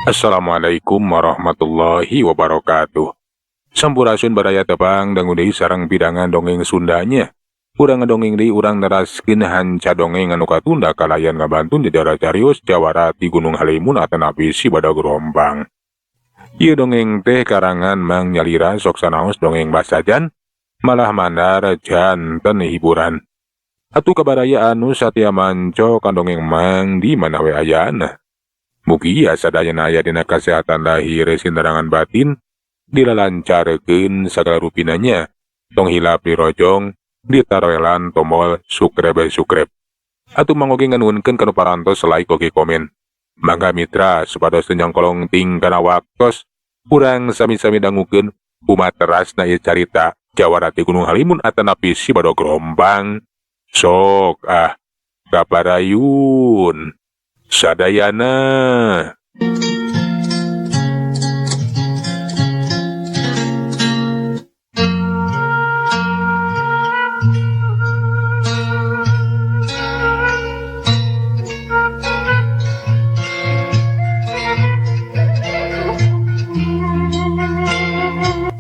Assalamualaikum warahmatullahi wabarakatuh. Sampurasun baraya tepang dangu deui sareng pidangan dongeng Sundanya. Urang ngadongeng deui urang neraskeun hanca dongeng anu katunda kalayan ngabantun di daerah carios Jawara ti Gunung Halimun atanapi Si Badak Rombang. Ieu dongeng teh karangan Mang Nyalira sok sanaos dongeng basajan malah mandar janten hiburan. Atuh kabaraya anu satia manco kan dongeng Mang di mana we ayana. Mugia sadayana aya dina kasehatan lahir sindarangan batin dilalancarkeun sagala rupinanya tong hilap dirojong ditaroelan tombol subscribe subscribe. Atuh mangoge nganuhunkeun kanu parantos like oge komen. Mangga mitra supados teu nyangkolong ting kana waktos urang sami-sami dangukeun kumaterasna ieu carita Jawara ti Gunung Halimun atanapi Si Badog Rombang. Sok ah kaparayun sadayana.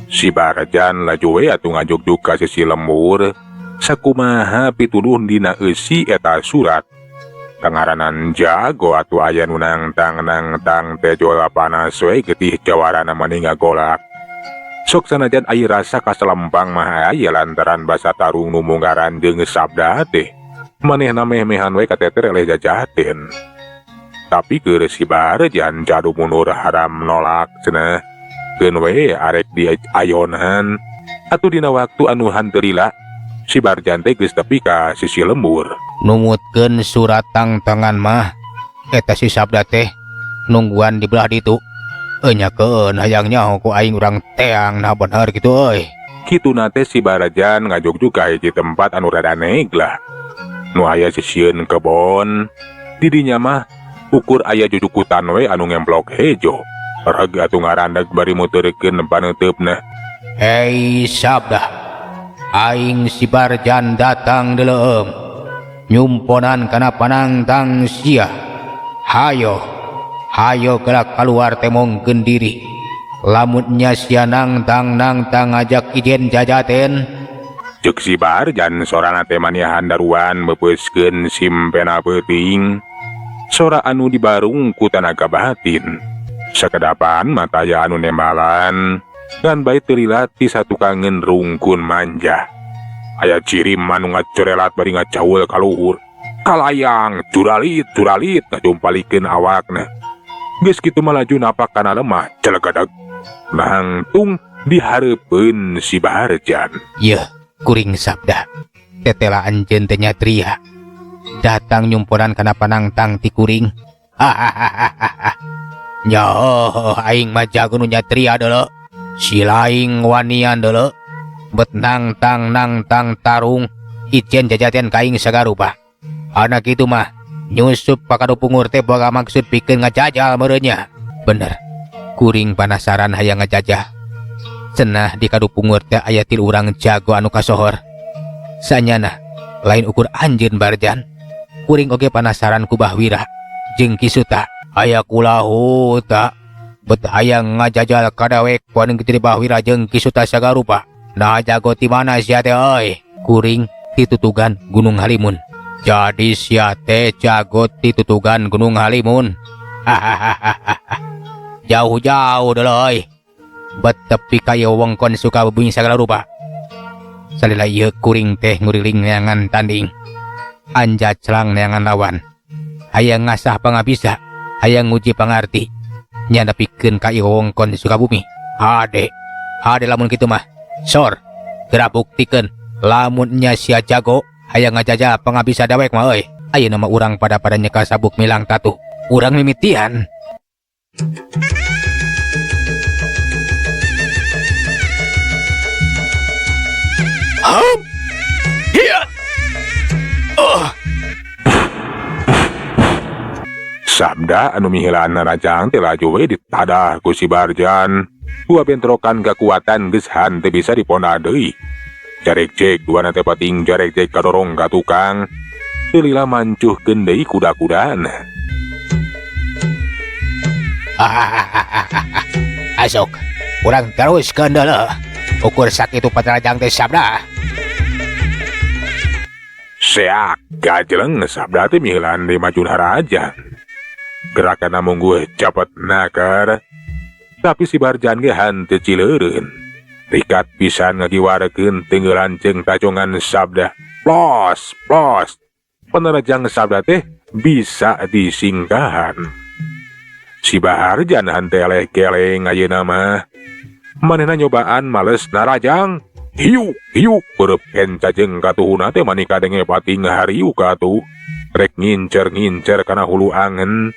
Si Barjan laju we atuh ngajugjug ka sisi lembur sakumaha pituduh dina eusi eta surat. Kangaranan jago atuh aya nu nangtang nangtang teh jola panas we getih jawarana mani ngagolak. Sok sanajan aya rasa kaselempang mah aya lantaran basa tarung nu munggaran jeung sabda teh. Manehna meh-mehan we kateter eleh jajaten. Tapi keur si Barjan jadu mundur haram nolak cenah. Keun we arek diayonan atuh dina waktu anu hanteu lila si Barjan teh geus tepi ka sisi lembur. Numutkeun surat tangtangan mah eta si sabda teh nungguan di belah ditu. Nyakeun hayang nyaho ku aing urang teang nah bener kitu euy. Kituna teh si Barjan ngajugjug ka hiji tempat anu rada neglah. Nu aya sisieun kebon. Di dinya mah ukur aya jujukutan we anu ngemplok hejo. Reg atuh ngarandag bari muterkeun paneuteup-na. Hei sabda, aing si Barjan datang deleuem nyumponan kana panangtang sia. Hayo, hayo gerak keluar temongkeun diri. Lamun nya sia nangtang nangtang ngajak ijen jajaten. Ceuk si Barjan sorana teh maniahan daruan meupeuskeun simpena peuting. Sora anu dibarung ku tanaga batin. Sakedapan mata aya anu nembalan ngan bae teu lila ti satukangeun rungkun manja. Aya cirim anu ngacorelat bari ngacaul ka luhur. Kalayang curalit curalit ngajumpalikeun awakna. Geus kitu mah laju napak kana lemah celegadeg. Nangtung dihareupeun si Barjan. Yeuh, kuring sabda. Tetela anjeun teh nyatria. Datang nyumponan kana panangtang ti kuring. Hahaha. Nyaho aing mah jago nu nyatria deuleu. Si laing wanian deuleu. Bet nangtang nangtang tarung ijen jajaten ka aing sagarupa. Anak itu mah nyusup ka kadupungur teh boga maksud pikeun ngajajal meureunnya. Bener. Kuring panasaran hayang ngajajah. Cenah di kadupungur teh aya tilu urang jago anu kasohor. Sanyana lain ukur anjeun Barjan. Kuring oge panasaran ku Bahwira jeung Ki Suta. Aya kulahu ta bet hayang ngajajal kadawek kuaning kitu Bahwira jeung Ki Suta sagarupa. Nah jago ti mana sia teh euy? Kuring titutugan Gunung Halimun. Jadi sia teh jago titutugan Gunung Halimun. Hahaha. Jauh-jauh deuleu euy. Bet tepi ka ieu wewengkon Sukabumi sagala rupa. Salila ieu kuring teh nguriling neangan tanding. Anjaclang neangan lawan. Hayang ngasah pangabisa, hayang nguji pangarti. Nya nepikeun ka ieu wewengkon Sukabumi. Hade, hade lamun kitu mah. Sor, geura buktikeun lamun nya sia jago hayang ngajajal pangabisa dawek mah euy. Ayeuna mah urang pada-pada nyekal sabuk milang tatuh. Urang mimitian. Hap! Hiya! Oh! Sabda anu mihelaan narajang teh laju we ditadah ku si Barjan. Dua bentrokan kekuatan geus hanteu bisa diponda deui. Jarekjek dua nate pating jarekjek kadorong ka tukang. Teu lila mancuhkeun deui kuda-kudaan. Asok, urang teruskeun deuleu. Ukur sakitu patarajang teh Sabda. Seak gajleng Sabda teh miheulaan deui maju narajang. Gerakanna mungguh cepet naker. Tapi si Barjan ge henteu cileureun. Rikat pisan ngagiwarkeun teunggeulan jeung tajongan Sabda. Plos, plos. Panarajang Sabda teh bisa disingkahan. Si Baharjan henteu eleh geleng ayeuna mah. Manehna nyobaan males narajang. Hiuk, hiuk, beureub kenca jeung katuhuna teh mani kadenge pating hariuk atuh. Rek ngincer-ngincer kana hulu angen.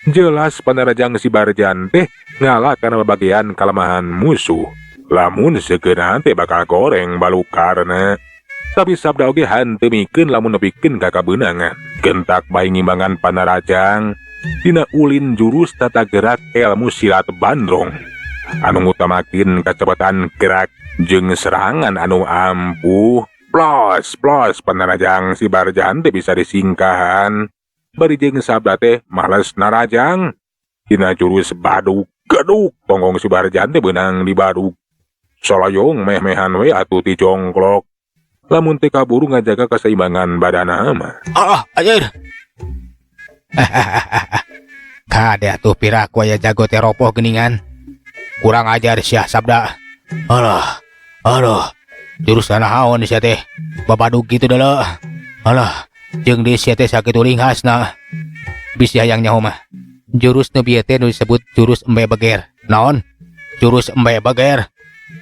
Jelas panarajang si Barjan teh ngalah kana babagian kalemahan musuh. Lamun segeuna teh bakal goreng balukarna. Tapi Sabda oge henteu mikeun lamun nepikeun ka kabeunangan. Gentak bae ngimbangan panarajang dina ulin jurus tata gerak ilmu silat bandrong. Anu ngutamakeun kacepetan gerak jeung serangan anu ampuh. Plos, plos panarajang si Barjan teh bisa disingkahan. Bari jeung Sabda teh males narajang. Dina jurus baduk geduk tonggong si Barjan teh beunang dibaduk. Soloyong meh-mehan we atuh ti jongklok. Lamun teu kaburu ngajaga keseimbangan badana mah. Ah, anjir. Kade atuh piraku aya jago teh ropoh geuningan. Kurang ajar sia Sabda. Alah, aduh. Jurus naon sia teh? Babadug kitu deuleu. Alah, jeung deui sia teh sakitu linghasna. Bisi hayang nyaho mah. Jurus nu bieu teh nu disebut jurus embe beger. Naon? Jurus embe beger.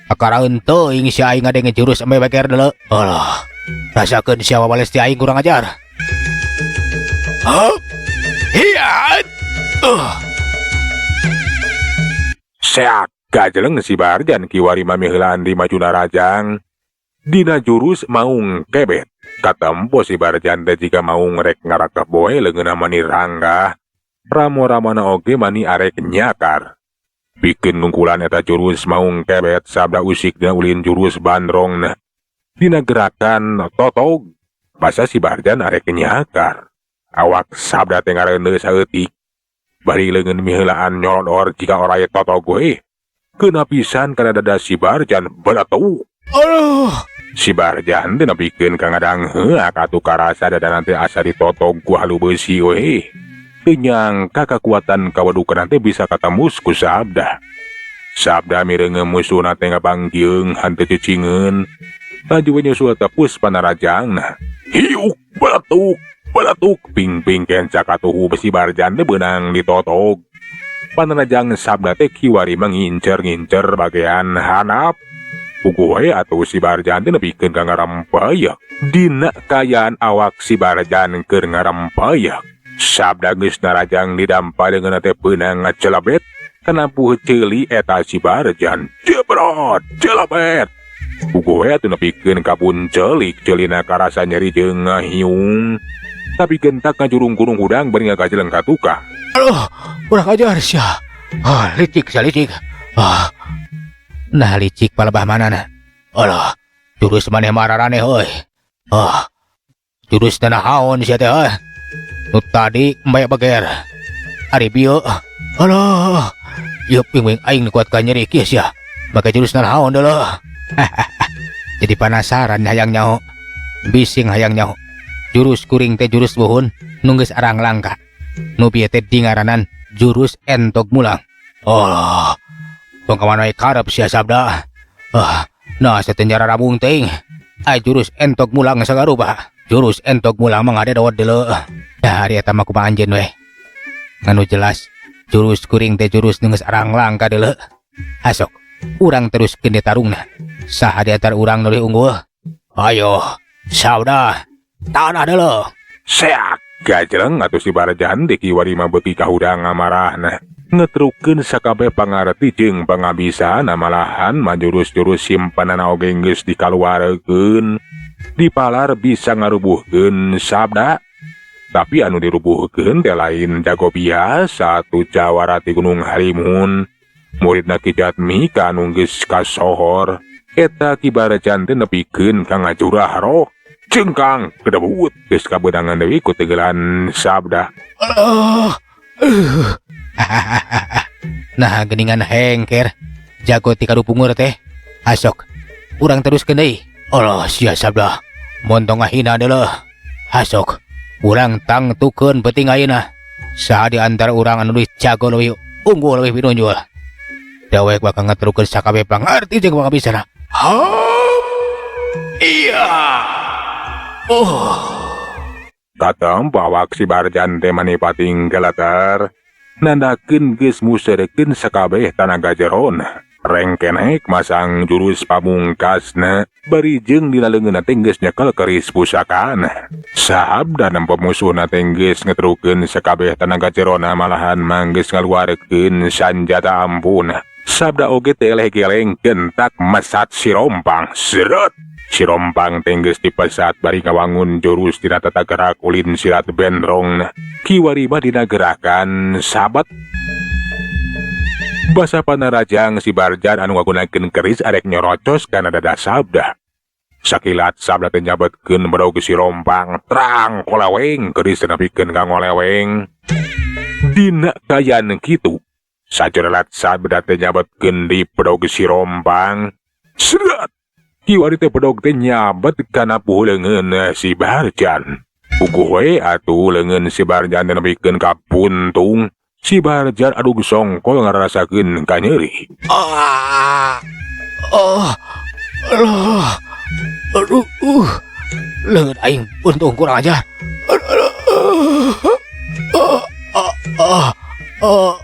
Akaraeun teuing sia aing ngadenge jurus embe beger deuleu. Alah, rasakeun sia wawales ti aing kurang ajar. Hup. Hiat. Seak gajleng si Barjan kiwari mamihelaan di maju narajang. Dina jurus maung kebet. Katempo si Barjan teh jika maung rek ngarakep boe leungeunna mani ranggah. Ramo-ramona oge mani arek nyakar. Pikeun ngungkulan eta jurus maung kebet Sabda usik dina ulin jurus bandrongna. Dina gerakan totog basa si Barjan arek nyakar. Awak Sabda teh ngareuneuh saeutik. Bari leungeun miheulaan nyolodor jika oray totog we. Keuna pisan kana dada si Barjan beletuk. Aduh. Si Barjan teh nepikeun ka ngadang heuak atuh karasa dadana teh asa ditotog ku halu beusi we. Teu nyangka kakuatan kawadukeun teh bisa katembus ku Sabda. Sabda mireungeum musuhna teh ngabangkieung henteu cicingeun. Laju we nyusul tepus panarajangna. Hiuk beletuk. Beletuk ping-ping kenca katuhu besi Barjan teh beunang ditotog. Panarajang Sabda teh kiwari mengincer-ngincer bagian hanap. Puguh we atuh si Barjan teh nepikeun ka ngarampayak. Dina kaayaan awak si Barjan keur ngarampayak. Sabda geus narajang didampa leungeunna teh beunang ngacelebet. Kana puh ceuli eta si Barjan. Jebrot, celebet. Puguh we atuh nepikeun ka puncelik ceulina karasa nyeri jeung ngahiung. Tapi gentak ngajurung gunung hudang bari ngagajeleng ka tukang. Aduh, kurang ajar sia. Ah, licik sia licik. Ah. Nah licik palebah manana. Alah, jurus maneh mararaneh euy. Ah. Jurus teh naon sia teh euy. Nu tadi embe beger. Ari bieu. Alah. Ieu pingwing aing nu kuat ka nyeri kieu sia. Make jurus naon deuleu. Jadi penasaran hayang nyaho. Bising hayang nyaho. Jurus kuring teh jurus buhun nu geus arang langka. Nu bieu teh dingaranan jurus entog mulang. Alah, tong ka mana we karep sia Sabda. Ah, nah sia teh nyararabung teuing. Ai jurus entog mulang sagarupa. Jurus entog mulang mah ngadedot deuleu. Dah ari eta mah kumaha anjeun we. Nganu jelas jurus kuring teh jurus nu geus arang langka deuleu. Asok, urang teruskeun tarungna. Saha di antara urang nu leuwih unggul? Ayo, Sabda. Tanah deuleu. Seak gajleng atuh si Barjan teh kiwari mah beuki kahudang amarahna. Ngetrukeun sakabeh pangarti jeung pangabisana malahan mah jurus-jurus simpanana oge geus dikaluarkeun. Dipalar bisa ngarubuhkeun Sabda. Tapi anu dirubuhkeun teh lain jago biasa atuh jawara ti Gunung Halimun. Muridna Ki Jatmika anu geus kasohor. Eta Ki Barjan teh nepikeun ka ngajurah roh. Cengkang kedebut geus kabeunangan deui ku tegelan Sabda. Alah. Nah geningan hengker jago ti Kadupungur teh. Asok urang teruskeun deui. Allah sia Sabda, montong ngahina deuleuh. Hasok urang tangtukeun penting ayeuna. Saha di antara urang anu leuwih jago, leuwih unggul, leuwih pinunjul. Dewek bakal ngeterukeun sakabeh pangarti jeung pangabisana. Hop. Iya. Oh. Katempo awak si Barjan teh mani pating galatar. Nandakeun geus muserekeun sakabeh tanaga jerona. Rengkenek masang jurus pamungkasna bari jeung dina leungeunna teh geus nyekel keris pusakana. Sabda nempo musuhna teh geus ngeterukeun sakabeh tanaga jerona, malahan mah geus ngaluarkeun sanjata ampuna. Sabda oge teh eleh geleng gentak mesat si Rompang. Seret! Si Rompang teh geus dipesat bari ngawangun jurus dina tata gerak ulin silat bendrong. Kiwari mah dina gerakan sabat. Basa panarajang si Barjan anu ngagunakeun keris arek nyorocos kana dada Sabda. Sakilat Sabda teh nyabetkeun bedog si Rompang, trang koleweng keris teh nepikeun ka ngoleweng. Dina kayan kitu, sajorelat Sabda teh nyabetkeun di bedog si Rompang. Seret! Kiwari teh bedog teh nyabet kana puhu leungeun si Barjan. Puguh we atuh leungeun si Barjan teh nepikeun ka puntung. Si Barjan adug songkol ngarasakeun kanyeri. Ah. Oh. Aduh. Aduh. Leungeun aing puntung, kurang ajar. Aduh. Ah. Ah. Ah. Ah.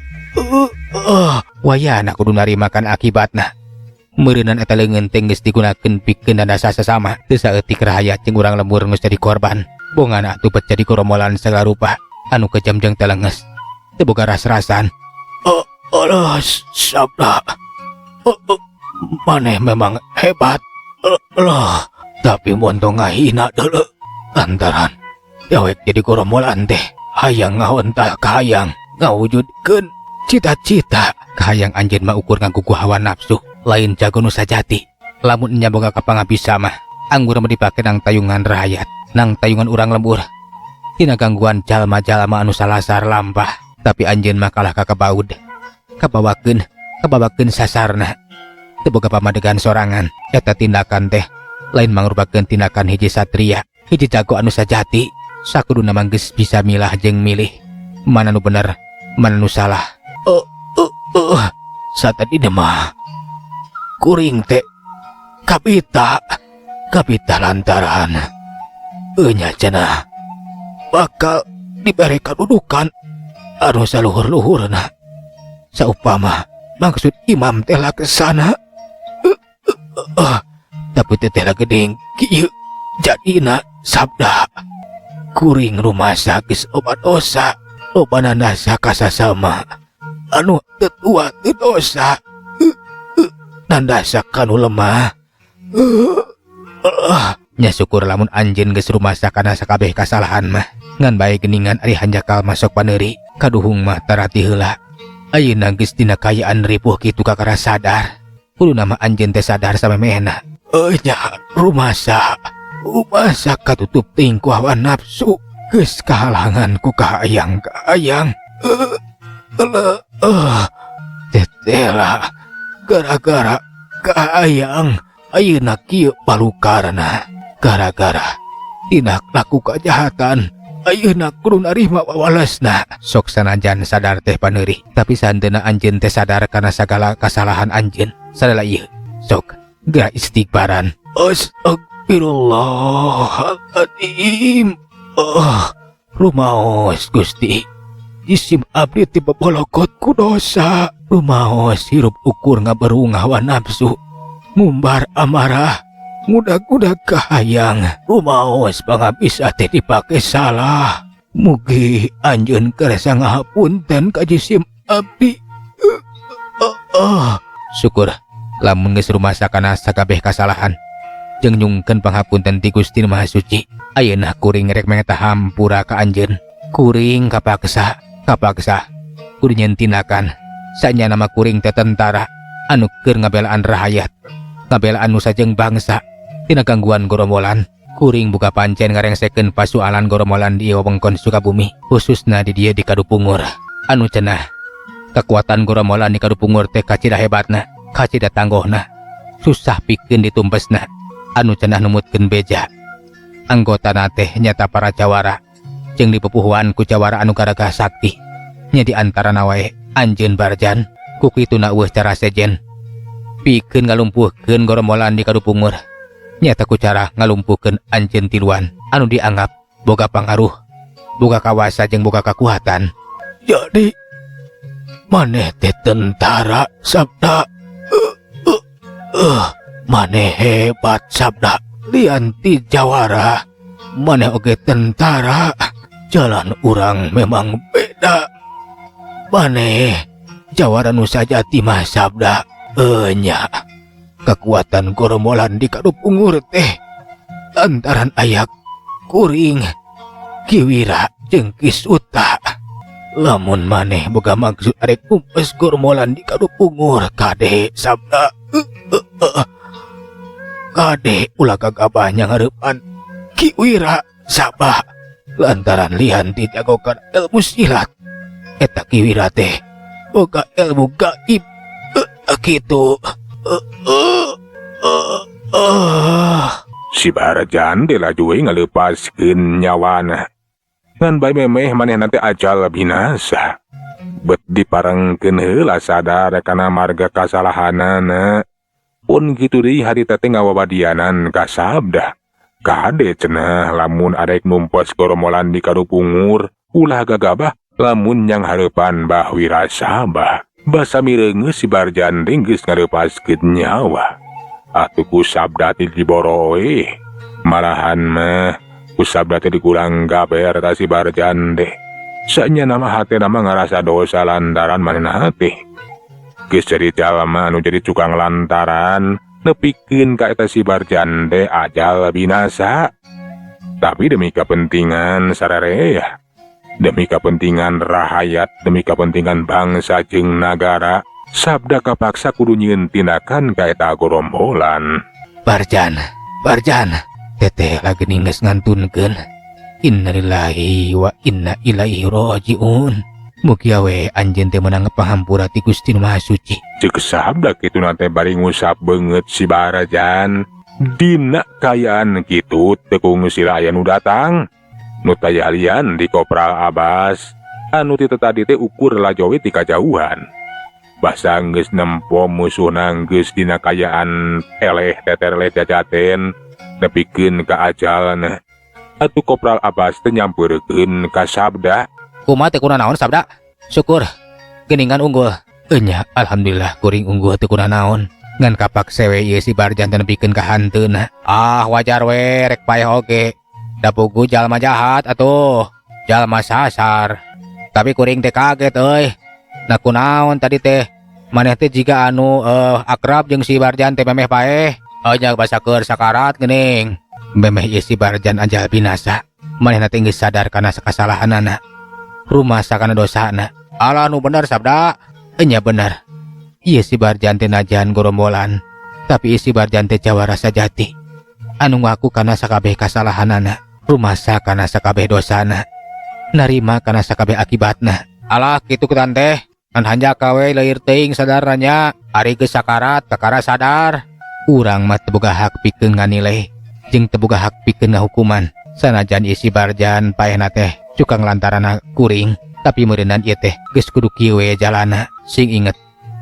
Ah. Wayahna kudu narima kana akibatna. Meureunan eta leungeun teh geus digunakeun pikeun nandasa sasama. Teu saeutik rahayat jeung urang lembur geus jadi korban. Bongana atuh bet jadi goromolan sagala rupa anu kejam jeung telenges. Teu boga ras-rasan. Oh, alah, Sabda. Oh, oh, maneh memang hebat. Alah, tapi montong ngahina deuleu. Lantaran dewek jadi goromolan teh hayang ngahontal kahayang, ngawujudkeun cita-cita. Kahayang anjeun mah ukur ngagugu hawa nafsu, lain jago nu sajati. Lamun nya boga kapangabisa mah, anggur mah dipake nang tayungan rahayat, nang tayungan urang lembur tina gangguan jalma-jalma anu salasar lampah. Tapi anjeun mah kalah ka kabaud, kabawakeun kabawakeun sasarna, teu boga pamadegan sorangan. Eta tindakan teh lain mangrupakeun tindakan hiji satria, hiji jago anu sajati. Sakuduna mah geus bisa milah jeung milih mana nu bener, mana nu salah. Oh, oh, oh. Satadina mah kuring teh kabita kabita lantaran enya cenah bakal diberi kadudukan anu saluhur-luhurna. Saupama maksud imam teh laksana, tapi teteh gede kieu jadina. Sabda, kuring rumasa geus loba dosa, loba nandasa ka sasama anu teu tua teu dosa, nandasa kanu lemah. Nya syukur lamun anjeun geus rumasa kana sakabeh kasalahan mah. Ngan bae geuningan ari hanjakal masuk paneuri kaduhung mah tarati heula. Ayeuna geus dina kaayaan ripuh kitu kakara sadar. Kuduna mah anjeun teh sadar samemehna. Nya rumasa rumasa katutup teuing ku hawa nafsu, geus kahalangan ku kahayang kahayang. Tetela gara-gara kahayang ayeuna kieu palukarna. Gara-gara tindak laku kejahatan ayeuna kudu narima wawalesna. Sok sanajan sadar teh paneuri, tapi sahenteuna anjeun teh sadar kana sagala kasalahan anjeun. Sadala ieu, sok geura istighfaran. Astagfirullahaladzim. Oh, rumaos Gusti, jisim abdi ti babolokot ku dosa. Rumaos hirup ukur ngaberung hawa nafsu, ngumbar amarah, ngudag-ngudag kahayang. Rumaos pangabisa teh dipake salah. Mugi anjeun kersa ngahapunten ka jisim abdi. Syukur lamun geus rumasa kana sakabeh kasalahan jeung nyungkeun panghapunten ti Gusti Maha Suci. Ayeuna kuring rek mangeta hampura ka anjeun. Kuring kapaksa kapaksa kudu nyieun tindakan. Sanyana mah kuring teh tentara anu keur ngabelaan rahayat, ngabelaan nusa jeung bangsa tina gangguan gorombolan. Kuring buka pancen ngarengsekeun pasualan goromolan di wewengkon Sukabumi, khususna di dieu di Kadupungur anu cenah Kekuatan goromolan di Kadupungur teh kacida hebatna, kacida tanggohna, susah pikeun ditumpesna, anu cenah numutkeun beja. Anggotana teh nyata para jawara, jeung dipupuhuan ku jawara anu garaga sakti. Nya di antarana wae anjeun Barjan, ku kituna euweuh cara sejen pikeun ngalumpuhkeun goromolan di Kadupungur. Nyata ku cara ngalumpuhkeun anjeun tiluan anu dianggap boga pangaruh, boga kawasa jeung boga kakuatan. Jadi maneh teh tentara, Sabda. Maneh hebat, Sabda. Lian ti jawara, maneh oge tentara. Jalan urang memang beda. Maneh jawara nu sajati mah, Sabda. Enya kekuatan goromolan di Kadupungur teh lantaran aya kuring, Ki Wira jeung Ki Suta. Lamun maneh boga maksud arek numpes goromolan di Kadupungur, kade, Sabda. Kade ulah gagabah nyanghareupan Ki Wira Sabah, lantaran lian ti jago kana ilmu silat, eta Ki Wira teh boga ilmu gaib. Kitu. Si Barjan teh laju we ngaleupaskeun nyawana. Ngan bae memeh manehna teh ajal binasa. Bet diparengkeun heula sadar kana marga kasalahanana. Pun kitu deui harita teh ngawawadianan ka Sabda. Kade cenah lamun arek numpes goromolan di Kadupungur, ulah gagabah lamun nyanghareupan Bah Wirasaba. Basa mireungeus si Barjan teh geus ngaleupaskeun nyawa. Atuh ku Sabda teh diboro we. Malahan mah ku Sabda teh dikurang gaber ka si Barjan teh. Sanyana mah hatena mah ngarasa dosa lantaran manehna teh geus jadi jalma anu jadi cukang lantaran nepikeun ka eta si Barjan teh ajal binasa. Tapi demi kepentingan sararea, demi kepentingan rahayat, demi kepentingan bangsa jeung nagara, Sabda kapaksa kudu nyieun tindakan ka eta gorombolan. Barjan, Barjan, teteh lagi geus ngantunkeun. Innalillahi wa inna ilaihi rajiun. Mugia we anjeun teh meunang pangampura ti Gusti Nu Maha Suci. Ceuk Sabda kitu teh bari ngusap beungeut si Barjan. Dina kayaan kitu teu kungsi aya nu datang. Nu taya lian ti Kopral Abbas anu ti tadi teh ukur laju we ti kajauhan. Basa geus nempo musuhna geus dina kayaan eleh teterleh jajaten nepikeun ka ajalna. Atuh Kopral Abbas teh nyampeurkeun ka Sabda. Kumaha teh naon, Sabda? Syukur geningan unggul. Enya, alhamdulillah kuring unggul teu naon. Ngan kapaksa we ieu si Barjan teh nepikeun ka hanteuna. Ah, wajar we rek paeh oge. Da puguh jalma jahat atuh. Jalma sasar. Tapi kuring teh kaget euy. Nah, kunaon tadi teh maneh teh jiga anu akrab jeung si Barjan teh memeh paeh. Oh nya, basa keur sakarat geuning. Memeh ieu si Barjan ajal binasa. Manehna teh geus sadar kana kasalahanana. Rumasa kana dosana. Alah, nu bener, Sabda. Enya bener. Ieu si Barjan teh najan gorombolan, tapi ieu si Barjan teh jawara sajati. Anu ngaku kana sakabeh kasalahanana, rumasa kana sakabeh dosana, narima kana sakabeh akibatna. Alah, kitu kutan teh. Ngan hanjaka we leuir teuing sadarna nya. Ari geus sakarat kakara sadar. Urang mah teu boga hak pikeun nganilai jeung teu boga hak pikeun ngahukuman. Sanajan ieu si Barjan paehna teh cukang lantaran kuring, tapi meureunan ieu teh geus kudu kieu we jalana. Sing inget,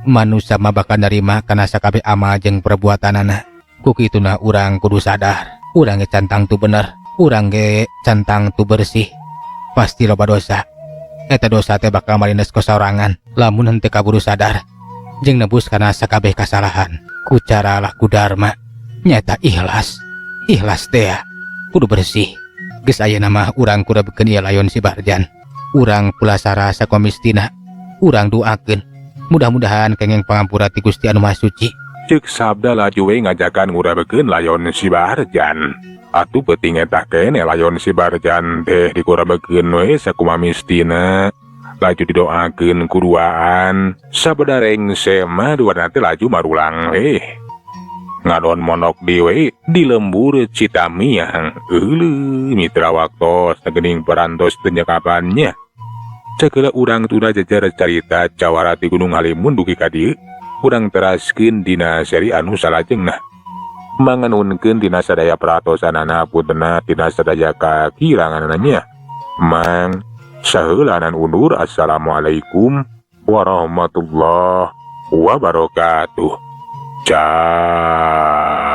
manusia mah bakal nerima kana sakabeh amal jeung perbuatanana. Ku kituna urang kudu sadar, urang ge can tangtu bener, urang ge can tangtu bersih. Pasti loba dosa. Eta dosa teh bakal malindes ku sorangan lamun henteu kaburu sadar jeung nebus kana sakabeh kasalahan ku cara laku dharma, nyata ikhlas. Ikhlas teh ya, kudu bersih. Geus, ayeuna mah urang kurebkeun ieu layon si Barjan. Urang pulasara sakomistina, urang doakeun mudah-mudahan kenging pangampura ti Gusti Anu Maha Suci. Ceuk Sabda laju we ngajakan ngurebekeun layon si Barjan. Atuh peuting eta kene layon si Barjan teh dikurebekeun we sakumaha mistina. Laju didoakeun kuduaan. Sabada rengse mah duana teh laju marulang we. Ngadon monok di we di lembur Citamiang. Euleuh, mitra, waktos geuning parantos teu nyekapannya. Cekela urang tunda jejer carita Jawara ti Gunung Halimun dugi ka dieu, urang teraskeun dina seri anu salajengna. Manganuhunkeun dina sadaya peratosanana, puntenna dina sadaya kakiranganana nya. Mang saheulanan undur, assalamualaikum warahmatullahi wabarakatuh. Cah.